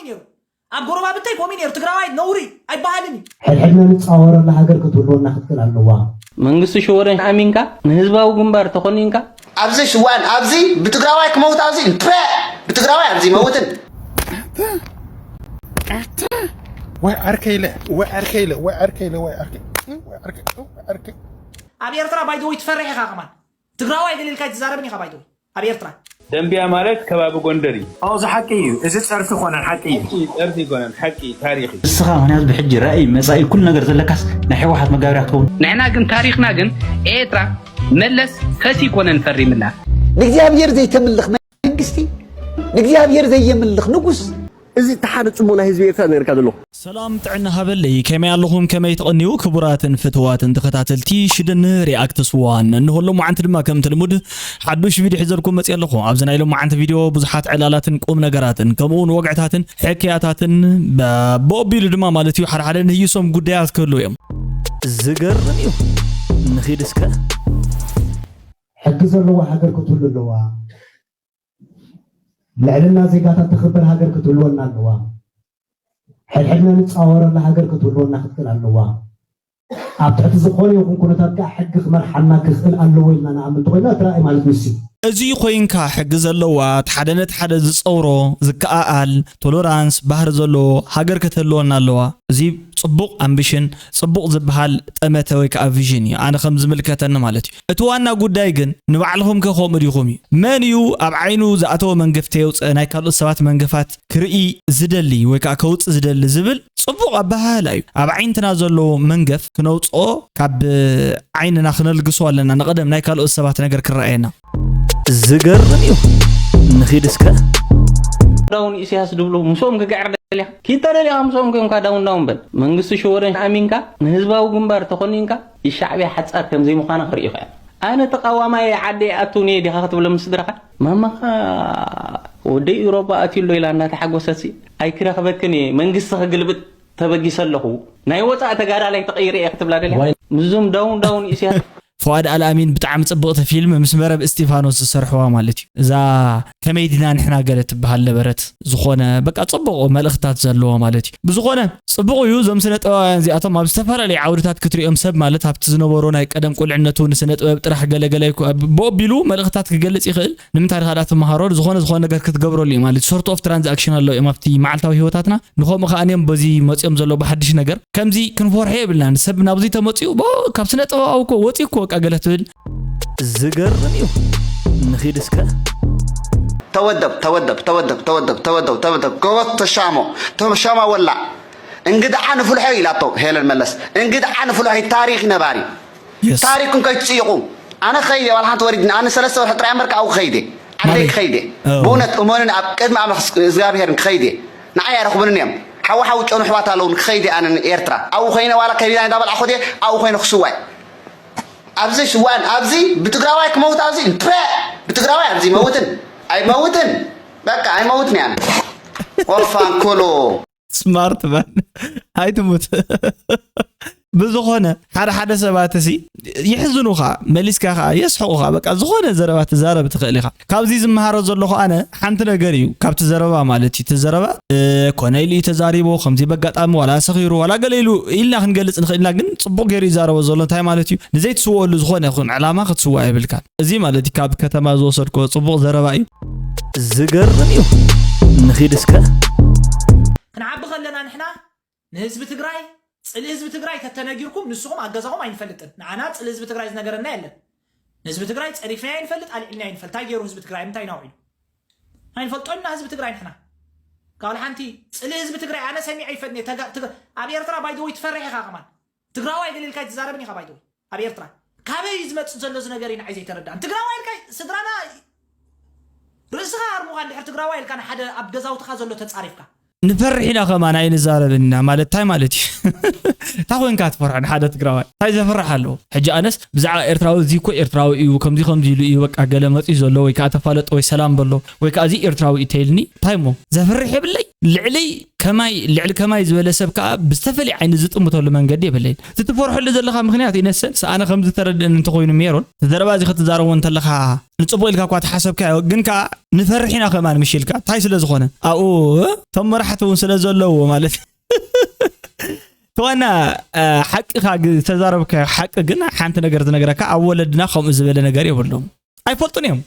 ነይሩ። ኣብ ጎረባብተይ ከምኡ ነይሩ። ትግራዋይ ነውሪ ኣይበሃልን እዩ። ሕድሕድና ንፃወረላ ሃገር ክትህልወና ክትክእል ኣለዋ። መንግስቲ ሽወደን ኣሚንካ ንህዝባዊ ግንባር ተኾኒንካ ኣብዚ ሽዋን ኣብዚ ብትግራዋይ ክመውት ኣብዚ ፕ ብትግራዋይ ኣብዚ መውትን ወይ ዓርከይ ኢለ ወይ ዓርከይ ኢለ ወይ ዓርከይ ኢለ ወይ ዓርከይ ወይ ዓርከይ ወይ ዓርከይ ኣብ ኤርትራ ባይዘወይ ትፈርሕ ኢኻ ከማን ትግራዋይ ገለ ኢልካ ኣይትዛረብን ኢኻ ባይዘወይ ኣብ ኤርትራ ደንቢያ ማለት ከባቢ ጎንደር እዩ። ኣዎ እዚ ሓቂ እዩ። እዚ ጸርፊ ኮነን ሓቂ እዩ። ሓቂ ጸርፊ ይኮነን ሓቂ ታሪኽ እዩ። ንስኻ ምክንያቱ ብሕጂ ራእይ መጻኢ ኩሉ ነገር ዘለካስ ናይ ሕወሓት መጋበርያ ክትኸውን ንሕና ግን ታሪኽና ግን ኤርትራ መለስ ፈትዩ ኮነን ፈሪምላ። ንእግዚኣብሔር ዘይተምልኽ መንግስቲ ንእግዚኣብሔር ዘየምልኽ ንጉስ እዚ ተሓደ ጽቡቕ ናይ ህዝቢ ኤርትራ ነርካ ዘለኹ ሰላም ጥዕና ሃበለይ ከመይ ኣለኹም ከመይ ትቕንዩ ክቡራትን ፍትዋትን ተኸታተልቲ ሽድን ሪኣክትስ ዋን እንሆ ሎማዓንቲ ድማ ከምቲ ልሙድ ሓዱሽ ቪድዮ ሒዘልኩም መፅእ ኣለኹ ኣብዚ ናይ ሎማዓንቲ ቪድዮ ብዙሓት ዕላላትን ቁም ነገራትን ከምኡ እውን ወግዕታትን ሕክያታትን በቢሉ ድማ ማለት እዩ ሓደ ሓደ ንህይሶም ጉዳያት ክህልዉ እዮም ዝገርም እዩ ንኺድ እስከ ሕጊ ዘለዋ ሃገር ክትህሉ ኣለዋ ልዕልና ዜጋታት ተኽብር ሃገር ክትህልወና ኣለዋ ሕድሕድና ንፃወረላ ሃገር ክትህልወና ክትክእል ኣለዋ ኣብ ትሕቲ ዝኾነ ይኹን ኩነታት ከዓ ሕጊ ክመርሓና ክኽእል ኣለዎ ኢልና ንኣምን እንተኮይና እቲ ራእይ ማለት ንሱ እዩ እዚ ኮይንካ ሕጊ ዘለዋ እቲ ሓደ ነቲ ሓደ ዝፀውሮ ዝከኣኣል ቶሎራንስ ባህሪ ዘለዎ ሃገር ከተህልወና ኣለዋ እዚ ፅቡቕ ኣምቢሽን ፅቡቕ ዝበሃል ጠመተ ወይ ከዓ ቪዥን እዩ ኣነ ከም ዝምልከተኒ ማለት እዩ እቲ ዋና ጉዳይ ግን ንባዕልኹም ከ ከምኡ ዲኹም እዩ መን እዩ ኣብ ዓይኑ ዝኣተወ መንገፍ ተየውፀ ናይ ካልኦት ሰባት መንገፋት ክርኢ ዝደሊ ወይ ከዓ ከውፅእ ዝደሊ ዝብል ፅቡቕ ኣበሃህላ እዩ ኣብ ዓይንትና ዘሎ መንገፍ ክነውፅኦ ካብ ዓይንና ክነልግሶ ኣለና ንቐደም ናይ ካልኦት ሰባት ነገር ክረኣየና ዝገርም እዩ ንኺድ እስከ ዳውን ኢሳያስ ድብሉ ምስኦም ክግዕር ደሊኻ ኪድ ተደሊኻ ምስኦም ኮንካ ዳውን ዳውን በል መንግስቲ ሽወደን ኣሚንካ ንህዝባዊ ግንባር ተኾኒንካ ይሻዕብያ ሓፃር ከምዘይምዃና ክርኢ ይኽእል ኣነ ተቃዋማይ ዓደይ ኣቱኒ ዲኻ ክትብሎም ስድራኻ ማማኻ ወደይ ኢሮባ ኣትዩ ኣሎ ኢላ እናተሓጎሰሲ ኣይክረኽበክን እየ መንግስቲ ክግልብጥ ተበጊሰ ኣለኹ ናይ ወፃእ ተጋዳላይ ተቐይረ እየ ክትብላ ደልያ ምስዞም ዳውን ዳውን ኢስያ ፍዋድ ኣልኣሚን ብጣዕሚ ጽብቕቲ ፊልም ምስ መረብ እስጢፋኖስ ዝሰርሕዋ ማለት እዩ እዛ ከመይ ዲና ንሕና ገለ ትበሃል ነበረት ዝኾነ በቃ ጽቡቕ መልእኽታት ዘለዎ ማለት እዩ ብዝኾነ ጽቡቕ እዩ እዞም ስነ ጥበባውያን እዚኣቶም ኣብ ዝተፈላለዩ ዓውድታት ክትሪኦም ሰብ ማለት ኣብቲ ዝነበሮ ናይ ቀደም ቁልዕነቱ ንስነ ጥበብ ጥራሕ ገለገለ ብኦቢሉ መልእኽታት ክገልጽ ይኽእል ንምንታይ ድኻ ትመሃሮ ዝኾነ ዝኾነ ነገር ክትገብረሉ እዩ ማለት ሶርት ኦፍ ትራንዛክሽን ኣለዉ እዮም ኣብቲ መዓልታዊ ህይወታትና ንኸምኡ ከኣ እዮም በዚ መጺኦም ዘለዉ ብሓድሽ ነገር ከምዚ ክንፈርሖ የብልናን ሰብ ናብዚ ተመጺኡ ካብ ስነ ጥበባዊ እኮ ወጺኡ እኮ በቃ ገለ ትብል ዝገርም እዩ ንኺድ እስከ ተወደብ ተወደብ ተወደብ ተወደብ ተወደብ ተወደብ ጎበዝ ተሻሞ ተሻማ ወላ እንግድዓ ንፍልሖ ኢላቶ ሄለን መለስ እንግድዓ ንፍልሖ ታሪኽ ነባሪ ታሪኽኩም ከይትጽይቑ ኣነ ኸይደ ዋላ ሓንቲ ወሪድኒ ኣነ ሰለስተ ወርሒ ጥራይ እምበር ካብኡ ክኸይደ ዓደይ ክኸይደ ብእውነት እመኑኒ ኣብ ቅድሚ ኣምላኽ እግዚኣብሄርን ክኸይደ ንዓይ ኣይረኽቡንን እዮም ሓዊ ሓዊ ጨኑ ኣሕዋት ኣለውን ክኸይደ ኣነ ንኤርትራ ኣብኡ ኮይነ ዋላ ከቢዳ እንዳበልዓ ኹደ ኣብኡ ኮይነ ክስዋይ ኣብዚ ሽዋን ኣብዚ ብትግራዋይ ክመውት ኣብዚ ፕ ብትግራዋይ ኣብዚ ይመውትን ኣይመውትን በቃ ኣይመውትን እየ ኣነ ወፋን ኮሎ smart man ኣይትሙት ብዝኾነ ሓደ ሓደ ሰባት ሲ ይሕዝኑኻ መሊስካ ከዓ የስሕቑኻ በቃ ዝኾነ ዘረባ ትዛረብ ትኽእል ኢኻ ካብዚ ዝመሃሮ ዘለኹ ኣነ ሓንቲ ነገር እዩ ካብቲ ዘረባ ማለት እዩ እቲ ዘረባ ኮነ ኢሉ እዩ ተዛሪቦ ከምዚ በጋጣሚ ዋላ ሰኺሩ ዋላ ገለ ኢሉ ኢልና ክንገልፅ ንኽእል ኢና ግን ፅቡቕ ገይሩ ይዛረቦ ዘሎ እንታይ ማለት እዩ ንዘይትስወሉ ዝኾነ ይኹን ዕላማ ክትስዋ የብልካን እዚ ማለት እዩ ካብ ከተማ ዝወሰድኮ ፅቡቕ ዘረባ እዩ ዝገርም እዩ ንኺድ እስከ ክንዓቢ ከለና ንሕና ንህዝቢ ትግራይ ፅልኢ ህዝቢ ትግራይ ተተነጊርኩም ንስኹም ኣገዛኹም ኣይንፈልጥን ንዓና ፅልኢ ህዝቢ ትግራይ ዝነገረና የለን ንህዝቢ ትግራይ ፀሪፍናዮ ኣይንፈልጥ ኣልዒልናዮ ኣይንፈልጥ እንታይ ገይሩ ህዝቢ ትግራይ ምንታይ ናውዒሉ ኣይንፈልጦ ኢና ህዝቢ ትግራይ ንሕና ካብ ሓንቲ ፅልኢ ህዝቢ ትግራይ ኣነ ሰሚዐ ይፈጥኒ ኣብ ኤርትራ ባይዘወይ ትፈርሕ ኢኻ ከማን ትግራዋይ ገለ ኢልካ ኣይትዛረብን ኢኻ ባይዘወይ ኣብ ኤርትራ ካበይ እዩ ዝመፅእ ዘሎ እዚ ነገር እዩ ንዓይ ዘይተረዳእን ትግራዋይ ኢልካ ስድራና ርእስኻ ኣርሙኻ እንድሕር ትግራዋይ ኢልካ ንሓደ ኣብ ገዛውትኻ ዘሎ ተፃሪፍካ ንፈርሕ ኢና ከማን ኣይንዛረብን ኢና ማለት እንታይ ማለት እዩ እንታይ ኮንካ ትፈርሖ ንሓደ ትግራዋይ እንታይ ዘፍርሕ ኣለዎ ሕጂ ኣነስ ብዛዕባ ኤርትራዊ እዚ እኮ ኤርትራዊ እዩ ከምዚ ከምዚ ኢሉ እዩ በቃ ገለ መፅኡ ዘሎ ወይ ከዓ ተፋለጦ ወይ ሰላም በሎ ወይ ከዓ እዚ ኤርትራዊ እዩ ተይልኒ እንታይ እሞ ዘፍርሕ የብለይ ልዕሊ ከማይ ልዕሊ ከማይ ዝበለ ሰብ ከዓ ብዝተፈለየ ዓይኒ ዝጥምተሉ መንገዲ የብለይን። እቲ ትፈርሐሉ ዘለኻ ምክንያት ኢነሰንስ ኣነ ከም ዝተረድእን እንተኮይኑ፣ ሜሮን፣ እቲ ዘረባ እዚ ክትዛረቦ እንተለኻ ንፅቡቅ ኢልካ እኳ ተሓሰብካዮ፣ ግን ከዓ ንፈርሕ ኢና ከማን ምሽ ኢልካ እንታይ ስለ ዝኾነ ኣብኡ እቶም መራሕቲ እውን ስለ ዘለዎ ማለት ተዋና ሓቅኻ ዝተዛረብካዮ ሓቂ ግን ሓንቲ ነገር ዝነግረካ ኣብ ወለድና ከምኡ ዝበለ ነገር የብሎም። ኣይፈልጡን እዮም።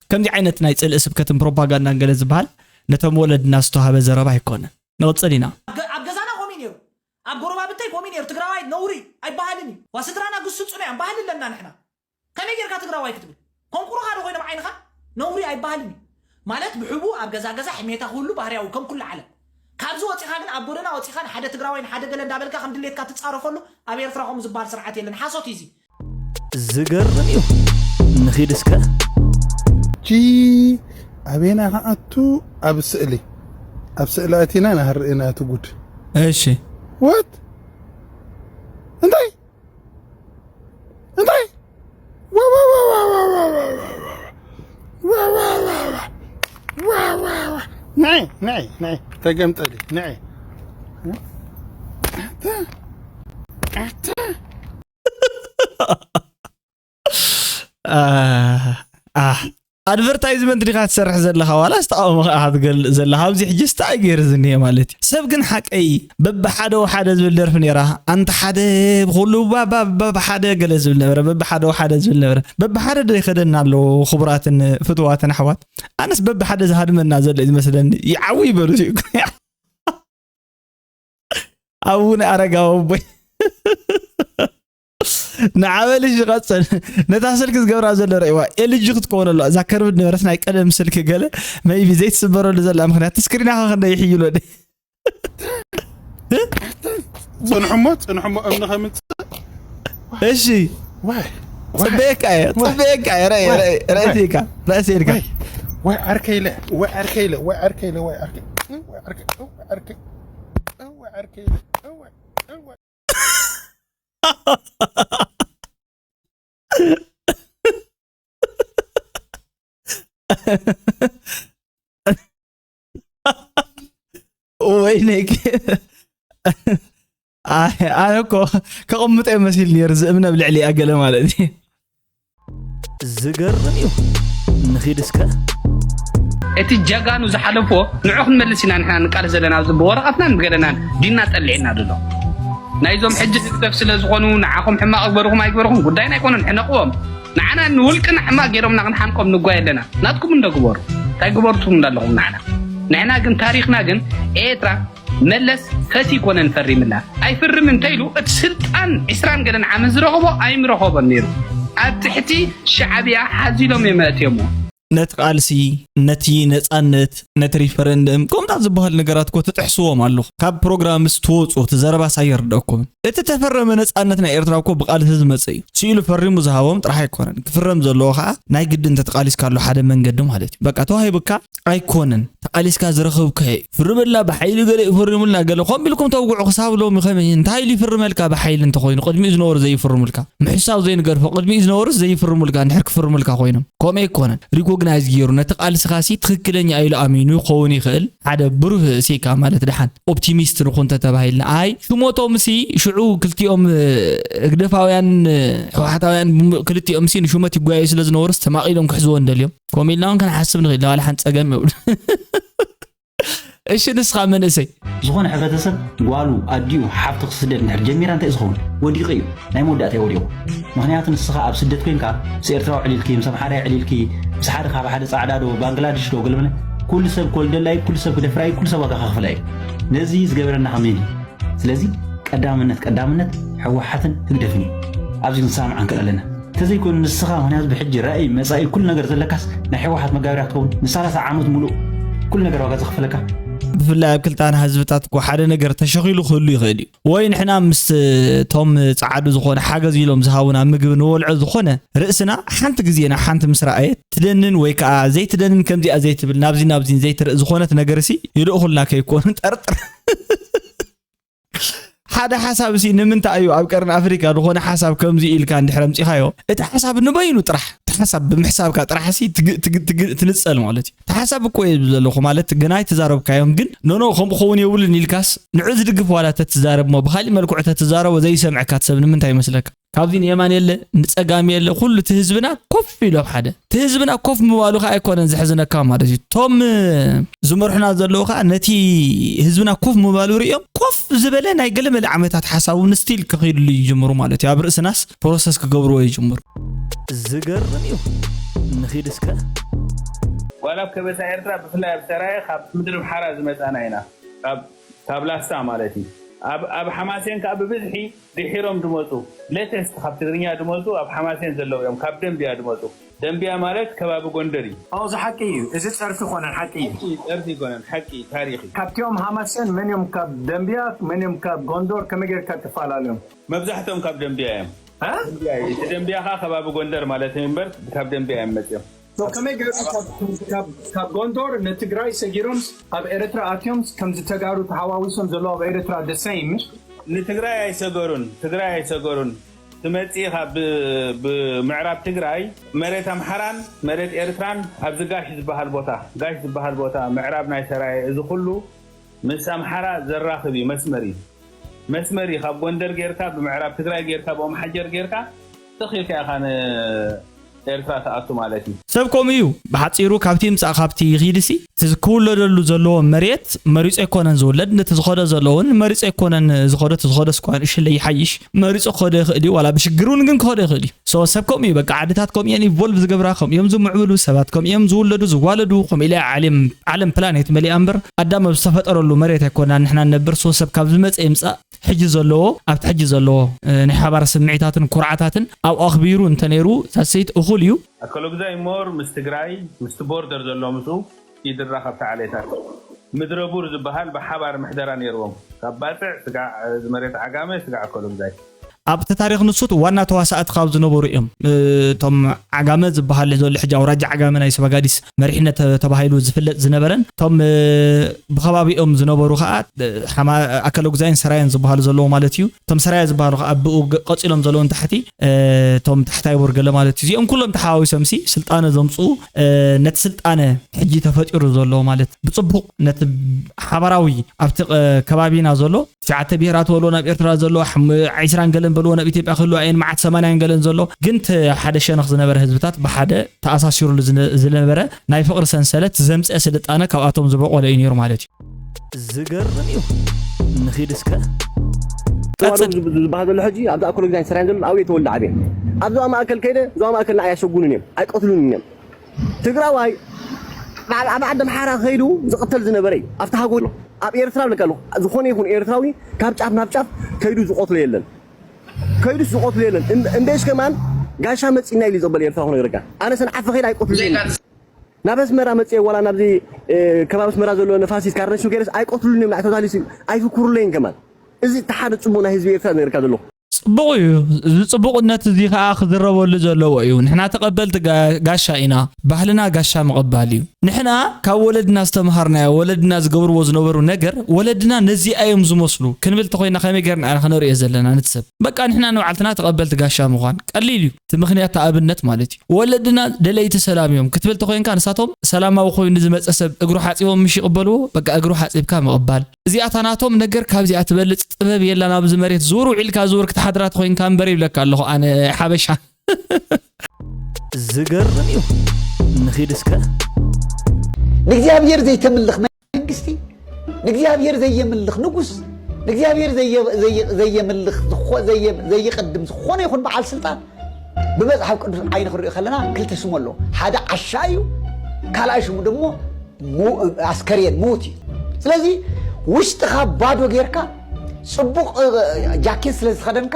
ከምዚ ዓይነት ናይ ጽልኢ ስብከትን ፕሮፓጋንዳን ገለ ዝበሃል ነቶም ወለድና ዝተዋህበ ዘረባ ኣይኮነን። ንቕጽል ኢና። ኣብ ገ- ኣብ ገዛና ኮሚ ነይሩ፣ ኣብ ጎረባብተይ ኮሚ ነይሩ። ትግራዋይ ነውሪ ኣይበሃልን እዩ። ዋ ስድራና ግስጹ ናይ ባህል ኣለና ንሕና። ከመይ ጌርካ ትግራዋይ ክትብል ኮንቁሩኻ ዶ ኮይኖም ዓይንኻ? ነውሪ ኣይበሃልን እዩ። ማለት ብሕቡ ኣብ ገዛ ገዛ ሕሜታ ክህሉ ባህርያዊ ከም ኩሉ ዓለም። ካብዚ ወፂኻ ግን ኣብ ጎደና ወፂኻ ንሓደ ትግራዋይ ንሓደ ገለ እንዳበልካ ከም ድሌትካ ትፃረፈሉ ኣብ ኤርትራ ከምኡ ዝበሃል ስርዓት የለን። ሓሶት እዩ እዚ። ዝገርም እዩ። ንኺድ እስከ። ጂ ኣበየና ክኣቱ? ኣብ ስእሊ ኣብ ስእሊ ኣቲና ናህርእ ናቲ ጉድ። እሺ ወት እንታይ እንታይ ናይ ናይ ናይ ተገምጠሊ ናይ ኣድቨርታይዝመንት ዲኻ ትሰርሕ ዘለኻ ዋላ ዝተቃወሞ ከዓ ክትገልእ ዘለኻ ኣብዚ ሕጂ ስታይ ገይሩ ዝኒሄ ማለት እዩ ሰብ ግን ሓቀይ በብሓደ ወሓደ ዝብል ደርፊ ነይራ ኣንቲ ሓደ ብኩሉ በብሓደ ገለ ዝብል ነበረ በብሓደ ወሓደ ዝብል ነበረ በብሓደ ዶ ይኸደና ኣለዎ ክቡራትን ፍትዋትን ኣሕዋት ኣነስ በብሓደ ዝሃድመና ዘሎ እዩ ዝመስለኒ ይዓው ይበሉ ኣቡነ ኣረጋዊ ኣቦይ ንዓበል እሺ ቀፅል ነታ ስልኪ ዝገብራ ዘሎ ረእዋ ኤልጂ ክትከውን ኣለዋ እዛ ከርብድ ነበረት ናይ ቀደም ስልኪ ገለ መይቢ ዘይትስበረሉ ዘላ ምክንያት ስክሪና ከክንደ ይሕይሎ ፅንሕሞ ፅንሕሞ እምኒ ከምፅእ እሺ ዋይ ፅበየካ እየ ፅበየካ እየ ረእሲካ ረእሲካ ወይ ዓርከይ ኢለ ወይ ዓርከይ ኢለ ወይ ዓርከይ ኢለ ወይ ዓርከይ ወይ ዓርከይ ወይ ዓርከይ ወይ ዓርከይ ኢለ ወይ ወይነይ ኣነ እኮ ከቐምጦ መሲል ነይሩ ዝእምነ ኣብ ልዕሊ ኣገለ ማለት እዩ ዝገርም እዩ ንኺድ እስከ እቲ ጀጋኑ ዝሓለፎ ንዑ ክንመልስ ኢና ንሕና ንቃለስ ዘለና ኣብዚ ብወረቐትናን ብገለናን ዲና ጠሊዕና ድሎ ናይዞም ሕጂ ህግደፍ ስለ ዝኾኑ ንዓኹም ሕማቕ ግበርኹም ኣይግበርኹም ጉዳይና ኣይኮነን ሕነቕዎም ንዓና ንውልቅና ሕማቕ ገይሮምና ክንሓንቆም ንጓየ ኣለና ናትኩም እንዶ ግበሩ እንታይ ግበርቱም እንዳለኹም ንዓና ንሕና ግን ታሪኽና ግን ኤርትራ መለስ ፈቲ ኮነን ፈሪምላ ኣይፍርም እንተይሉ እቲ ስልጣን ዕስራን ገለን ዓመት ዝረኸቦ ኣይምረኸቦን ነይሩ ኣብ ትሕቲ ሻዕብያ ሓዚሎም እዮም ኣእትዮሞ ነቲ ቃልሲ ነቲ ነጻነት ነቲ ሪፈረንደም ከምታት ዝበሃል ነገራት ኮ ትጥሕስዎም ኣለኹ ካብ ፕሮግራምስ ትወፁ እቲ ዘረባስ ኣይርደኩም እቲ ተፈረመ ነጻነት ናይ ኤርትራ እኮ ብቃልሲ ዝመፀ እዩ ስኢሉ ፈሪሙ ዝሃቦም ጥራሕ ኣይኮነን ክፍረም ዘለዎ ከዓ ናይ ግድን ተተቃሊስካሉ ሓደ መንገዲ ማለት እዩ በቃ ተዋሂቡካ ኣይኮነን ተቃሊስካ ዝረኸብካዮ ፍርመላ ብሓይሊ ገለ ይፈርሙልና ገለ ከምኡ ኢልኩም ተውግዑ ክሳብ ሎሚ ከመይ እንታይ ኢሉ ይፍርመልካ ብሓይሊ እንተኮይኑ ቅድሚኡ ዝነበሩ ዘይፍርሙልካ ምሕሳው ዘይንገርፎ ቅድሚኡ ዝነበሩስ ዘይፍርሙልካ እንድሕር ክፍርሙልካ ኮይኖም ከምኡ ኣይኮነን ሪኮግናይዝ ገይሩ ነቲ ቃልስኻሲ ትኽክለኛ ኢሉ ኣሚኑ ክኸውን ይኽእል ሓደ ብሩህ እሴካ ማለት ደሓን ኦፕቲሚስት ንኹን ተተባሂልና ኣይ ሽሞቶም ሲ ሽዑ ክልቲኦም ህግደፋውያን ህወሓታውያን ክልቲኦም ሲ ንሹመት ይጓየዩ ስለ ዝነበሩስ ተማቒሎም ክሕዝዎ እንደልዮም ኮሚልናውን ክንሓስብ ንኽእል ዋላ ሓንቲ ጸገም የብሉ እሺ ንስኻ መንእሰይ ዝኾነ ሕብረተሰብ ጓሉ ኣዲኡ ሓፍቱ ክስደድ እንድሕር ጀሚራ እንታይ እዩ ዝኸውን ወዲቑ እዩ ናይ መወዳእታ እዩ ወዲቑ ምኽንያቱ ንስኻ ኣብ ስደት ኮንካ ምስ ኤርትራዊ ዕሊልኪ ምስ ኣምሓራይ ዕሊልኪ ምስ ሓደ ካብ ሓደ ጻዕዳ ዶ ባንግላድሽ ዶ ገልመለ ኩሉ ሰብ ክወልደላ እዩ ኩሉ ሰብ ክደፍራ እዩ ኩሉ ሰብ ዋጋ ከኽፍላ እዩ ነዚ ዝገበረና ከመይ እዩ ስለዚ ቀዳምነት ቀዳምነት ህወሓትን ህግደፍን እዩ ኣብዚ ክንሰማማዕ ንክእል ኣለና እንተዘይኮይኑ ንስኻ ምክንያቱ ብሕጂ ራእይ መፃኢ ኩሉ ነገር ዘለካስ ናይ ህወሓት መጋበርያ ትኸውን ን30 ዓመት ሙሉእ ኩሉ ነገር ዋጋ ዘኽፈለካ ብፍላይ ኣብ ክልታና ህዝብታት እኮ ሓደ ነገር ተሸኺሉ ክህሉ ይኽእል እዩ ወይ ንሕና ምስ ቶም ፃዓዱ ዝኾነ ሓገዝ ኢሎም ዝሃቡና ምግቢ ንበልዖ ዝኾነ ርእስና ሓንቲ ግዜ ናብ ሓንቲ ምስ ረኣየት ትደንን ወይ ከዓ ዘይትደንን ከምዚኣ ዘይትብል ናብዚ ናብዚን ዘይትርኢ ዝኾነት ነገር ሲ ይልእኹልና ከይኮኑ ጠርጥር ሓደ ሓሳብ ሲ ንምንታይ እዩ ኣብ ቀርኒ ኣፍሪካ ዝኾነ ሓሳብ ከምዚ ኢልካ እንድሕር ኣምፂኻዮ፣ እቲ ሓሳብ ንበይኑ ጥራሕ፣ እቲ ሓሳብ ብምሕሳብካ ጥራሕ ሲ ትግ- ትግ- ትግ- ትንፀል ማለት እዩ። እቲ ሓሳብ እኮ እየ ዝብል ዘለኹ ማለት ግናይ ተዛረብካዮም፣ ግን ኖኖ ከምኡ ክኸውን የብሉን ኢልካስ ንዑ ዝድግፍ ዋላ ተትዛረብ ሞ ብካሊእ መልክዑ ተትዛረቦ ዘይሰምዐካ ሰብ ንምንታይ ይመስለካ? ካብዚ ንየማን የለ ንጸጋም የለ፣ ኩሉ እቲ ህዝብና ኮፍ ኢሉ ኣብ ሓደ። እቲ ህዝብና ኮፍ ምባሉ ከኣ ኣይኮነን ዘሕዝነካ ማለት እዩ። እቶም ዝመርሑና ዘለዉ ከኣ ነቲ ህዝብና ኮፍ ምባሉ ርእዮም ኮፍ ዝበለ ናይ ገለመለ ዓመታት ሓሳቡ ንስቲል ክኸይድሉ ይጅምሩ ማለት እዩ። ኣብ ርእስናስ ፕሮሰስ ክገብርዎ ይጅምሩ። ዝገርም እዩ። ንኺድ እስከ። ዋላ ኣብ ከበሳ ኤርትራ ብፍላይ ኣብ ሰራየ ካብ ምድሪ ኣምሓራ ዝመጻና ኢና። ካብ ካብ ላስታ ማለት እዩ። ኣብ ኣብ ሓማሴን ከኣ ብብዝሒ ድሒሮም ዝመጹ፣ ሌተስት ካብ ትግርኛ ዝመጹ ኣብ ሓማሴን ዘለዉ እዮም። ካብ ደንብያ ዝመጹ፣ ደንብያ ማለት ከባቢ ጎንደር እዩ። ኣዎ፣ እዚ ሓቂ እዩ። እዚ ጸርፊ ኮነን ሓቂ እዩ። ሓቂ፣ ጸርፊ ኮነን ሓቂ ታሪኽ እዩ። ካብቲኦም ሃማሴን መን እዮም ካብ ደንብያ፣ መን እዮም ካብ ጎንደር፣ ከመይ ጌርካ ትፈላለዮም? መብዛሕትኦም ካብ ደንብያ እዮም። እ? ደንብያ እዩ። እቲ ደንብያ ከኣ ከባቢ ጎንደር ማለት እዩ እምበር ካብ ደንብያ እዮም መጽዮም። So፣ ከመይ ገይሩ ካብ- ካብ- ካብ ጎንደር ንትግራይ ሰጊሮም ኣብ ኤርትራ ኣትዮም ከምዚ ተጋሩ ተሓዋዊሶም ዘለዉ ኣብ ኤርትራ the same? ንትግራይ ኣይሰገሩን፣ ትግራይ ኣይሰገሩን። ትመጽእ ኢኻ ብ- ብምዕራብ ትግራይ መሬት ኣምሓራን መሬት ኤርትራን ኣብዚ ጋሽ ዝበሃል ቦታ፣ ጋሽ ዝበሃል ቦታ ምዕራብ ናይ ሰራየ፣ እዚ ኩሉ ምስ ኣምሓራ ዘራኽብ እዩ፣ መስመር እዩ። መስመር እዩ። ካብ ጎንደር ጌርካ፣ ብምዕራብ ትግራይ ጌርካ፣ ብኦም ሓጀር ጌርካ ትኽ ኢልካ ኢኻ ንኤርትራ ትኣቱ ማለት እዩ። ሰብ ከምኡ እዩ። ብሓጺሩ ካብቲ ይምጻእ ካብቲ ይኺድሲ፣ እቲ ክውለደሉ ዘለዎ መሬት መሪጹ ኣይኮነን ዝውለድ፣ ነቲ ዝኸዶ ዘለውን መሪጹ ኣይኮነን ዝኸዶ፣ እቲ ዝኸዶ ስኳ ንእሽለይ ይሓይሽ፣ መሪጹ ክኸዶ ይኽእል እዩ፣ ዋላ ብሽግር እውን ግን ክኸዶ ይኽእል እዩ። So ሰብ ከምኡ እዩ። በቃ ዓድታት ከምኡ እየን ኢቮልቭ ዝገብራ፣ ከምኡ እዮም ዝምዕብሉ፣ ሰባት ከምኡ እዮም ዝውለዱ፣ ዝዋለዱ፣ ከምኡ ኢለ ዓለም ዓለም ፕላኔት መሊኣ እምበር ኣዳም ኣብ ዝተፈጠረሉ መሬት ኣይኮናን ንሕና ንነብር። So ሰብ ካብ ዝመጸ ይምጻእ፣ ሕጂ ዘለዎ ኣብቲ ሕጂ ዘለዎ እ፣ ናይ ሓባር ስምዒታትን ኩርዓታትን ኣብኡ ኣኽቢሩ እንተነይሩ ሳሰይት እኹል እዩ። ኣከለጉዛይ ሞር ምስ ትግራይ ምስቲ ቦርደር ዘሎ ምስኡ ይድራኸብ። ተዓሌታት ምድረ ቡር ዝበሃል ብሓባር ምሕደራ ነይርዎም። ካብ ባጽዕ ስጋዕ፣ እ፣ መሬት ዓጋመ ስጋዕ ኣከለጉዛይ ኣብቲ ታሪኽ ንሱት ዋና ተዋሳእቲ ካብ ዝነበሩ እዮም። እቶም ዓጋመ ዝበሃል ዘሎ ሕጂ ኣውራጃ ዓጋመ ናይ ሰባጋዲስ መሪሕነት ተ- ተባሂሉ ዝፍለጥ ዝነበረን እቶም እ፣ ብከባቢኦም ዝነበሩ ከዓ እ፣ ሓማ- ኣከለጉዛይን ሰራየን ዝበሃሉ ዘለዉ ማለት እዩ። እቶም ሰራየ ዝበሃሉ ከዓ ብኡ ገ- ቀፂሎም ዘለዉ ንታሕቲ እ፣ እቶም ታሕታይ ወርገለ ማለት እዩ። እዚኦም ኩሎም ተሓዋዊሶም ሲ ስልጣነ ዘምፅኡ እ፣ ነቲ ስልጣነ ሕጂ ተፈጢሩ ዘሎ ማለት ብፅቡቕ ነቲ ሓባራዊ ኣብቲ እ፣ ከባቢና ዘሎ ትሽዓተ ብሄራት በልዎ ናብ ኤርትራ ዘሎ፣ ሓም- ዒስራን ገለን በልዎ ናብ ኢትዮጵያ ክህልዋ እየን፣ መዓት ሰማንያን ገለን ዘሎ፣ ግን እቲ ሓደ ሸነኽ ዝነበረ ህዝብታት ብሓደ ተኣሳሲሩሉ ዝነ- ዝነበረ ናይ ፍቕሪ ሰንሰለት ዘምጽአ ስልጣነ ካብኣቶም ዝበቖለ እዩ ነይሩ ማለት እዩ። ዝገርም እዩ። ንኺድ እስከ። ቀጽል። ዝብ- ዝበሃል ዘሎ ሕጂ ኣብዚ ኣኮሎግዛይን ሰራይን ዘሎ ኣብኡ እየ ተወልደ ዓብየ። ኣብ ዞባ ማእከል ከይደ ዞባ ማእከል ንዓይ ኣሸጉኑን እዮም ኣይቀትሉንን እዮም። ትግራዋይ ኣብ ኣብ ዓዲ ኣምሓራ ከይዱ ዝቕተል ዝነበረ እዩ። ኣብቲ ሃገሩ ኣብ ኤርትራ ብለካ ኣለኹ። ዝኾነ ይኹን ኤርትራዊ ካብ ጫፍ ናብ ጫፍ ከይዱ ዝቐትሎ የለን። ከይዱስ ዝቐትሎ የለን። እም- እምበይሽ ከማን ጋሻ መጺና ኢሉ እዩ ዝቕበል ኤርትራ ክነግረካ። ኣነ ሰንዓፈ ከይደ ኣይቀትሉን እዮም። ናብ ኣስመራ መጽየ ዋላ ናብዚ እ፣ ከባቢ ኣስመራ ዘሎ ንፋሲት ካርነሹ ገይረስ ኣይቀትሉን እዮም። ንዓይ ቶታሊ ሲ- ኣይፍኩሩለይን ከማን። እዚ እቲ ሓደ ጽቡቕ ናይ ህዝቢ ኤርትራ ነግረካ ዘለኹ። ጽቡቕ እዩ። እዚ ጽቡቕነት እዚ ኸኣ ክዝረበሉ ዘለዎ እዩ። ንሕና ተቐበልቲ ጋ- ጋሻ ኢና። ባህልና ጋሻ ምቕባል እዩ። ንሕና ካብ ወለድና ዝተምሃርናዮ፣ ወለድና ዝገብርዎ ዝነበሩ ነገር፣ ወለድና ነዚኣ እዮም ዝመስሉ ክንብል ተኾይና ከመይ ጌርና ኢና ክነርእዮ ዘለና ነቲ ሰብ? በቃ ንሕና ንባዕልትና ተቐበልቲ ጋሻ ምዃን ቀሊል እዩ። እቲ ምኽንያት፣ እቲ ኣብነት ማለት እዩ። ወለድና ደለይቲ ሰላም እዮም ክትብል ተኾይንካ ንሳቶም ሰላማዊ ኮይኑ ዝመጸ ሰብ እግሩ ሓጺቦም ምሽ ይቕበልዎ? በቃ እግሩ ሓጺብካ ምቕባል። እዚኣታ ናቶም ነገር ካብዚኣ ትበልጽ ጥበብ የላን። ኣብዚ መሬት ዙር ውዒልካ ዙር ክትሓድራ ተኾይንካ እምበር ይብለካ ኣለኹ ኣነ ሓበሻ። ዝገርም እዩ። ንኺድ እስከ። ንእግዚኣብሔር ዘይተምልኽ መንግስቲ፣ ንእግዚኣብሔር ዘየምልኽ ንጉስ፣ ንእግዚኣብሔር ዘየ- ዘየ- ዘየምልኽ ዝኾ- ዘየ- ዘይቕድም ዝኾነ ይኹን በዓል ስልጣን ብመጽሓፍ ቅዱስ ዓይኒ ክንሪኦ ከለና ክልተ ሽሙ ኣለዎ። ሓደ ዓሻ እዩ፣ ካልኣይ ሽሙ ደግሞ ሙ- ኣስከሬን ሙት እዩ። ስለዚ ውሽጥኻ ባዶ ጌርካ ጽቡቕ እ፣ ጃኬት ስለ ዝተኸደንካ፣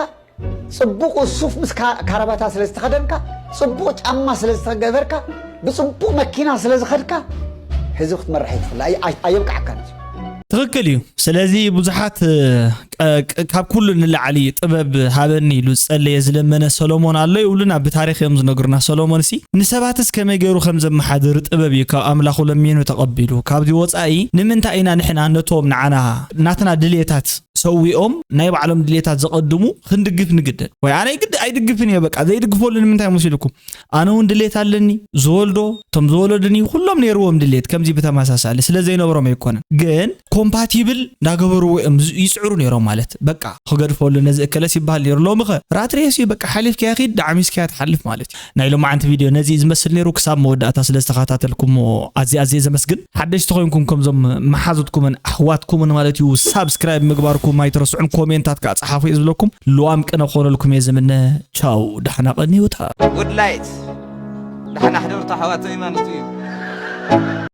ጽቡቕ ሱፍ ምስ ካ- ካራባታ ስለ ዝተኸደንካ፣ ጽቡቕ ጫማ ስለ ዝተገበርካ፣ ብጽቡቕ መኪና ስለ ዝኸድካ ህዝቢ ክትመርሕ ኣይትኽእል። ኣይ- ኣይ- ኣየብቅዓካን እዩ። ትኽክል እዩ። ስለዚ ብዙሓት እ፣ እ፣ ቅ-፣ ካብ ኩሉ ንላዕሊ ጥበብ ሃበኒ ኢሉ ዝጸለየ ዝለመነ ሰሎሞን ኣሎ ይብሉና ብታሪኽ እዮም ዝነግሩና። ሰሎሞን ሲ ንሰባትስ ከመይ ገይሩ ከም ዘመሓድር ጥበብ እዩ ካብ ኣምላኹ ለሚኑ ተቐቢሉ። ካብዚ ወጻኢ ንምንታይ ኢና ንሕና ነቶም ንዓና ናትና ድሌታት ሰዊኦም ናይ ባዕሎም ድሌታት ዘቐድሙ ክንድግፍ ንግደድ? ወይ ኣነ ይግድ-፣ ኣይድግፍን እየ፣ በቃ ዘይድግፈሉ ንምንታይ መሲልኩም? ኣነ እውን ድሌት ኣለኒ፣ ዝወልዶ፣ እቶም ዝወለዱኒ ኩሎም ነይርዎም ድሌት ከምዚ ብተመሳሳሊ፣ ስለ ዘይነብሮም ኣይኮነን። ግን ኮምፓቲብል እንዳገበርዎ እዮም ዝ-፣ ይጽዕሩ ነይሮም ማለት። በቃ ክገድፈሉ ነዚ እከለስ ይበሃል ነይሩ። ሎሚ ኸ ራት ሬስ እዩ፣ በቃ ሓሊፍካያ ኺድ፣ ዳዕሚስካያ ትሓልፍ ማለት እዩ። ናይ ሎማዓንቲ ቪድዮ ነዚ እዩ ዝመስል ነይሩ። ክሳብ መወዳእታ ስለ ዝተኸታተልኩሞ ኣዝየ ኣዝየ ዘመስግን። ሓደሽቲ ኮይንኩም ከምዞም መሓዙትኩምን ኣሕዋትኩምን ማለት እዩ ሳብስክራይብ ምግባርኩም ኣይትረስዑን፣ ኮሜንታት ከዓ ጸሓፉ እየ ዝብለኩም። ልዋም ቅነ ክኾነልኩም እየ ዝምነ። ቻው፣ ዳሕና ቀንዩታ። ጉድ ላይት። ዳሕና ሕደርቱ ኣሕዋተይ ማለት እዩ።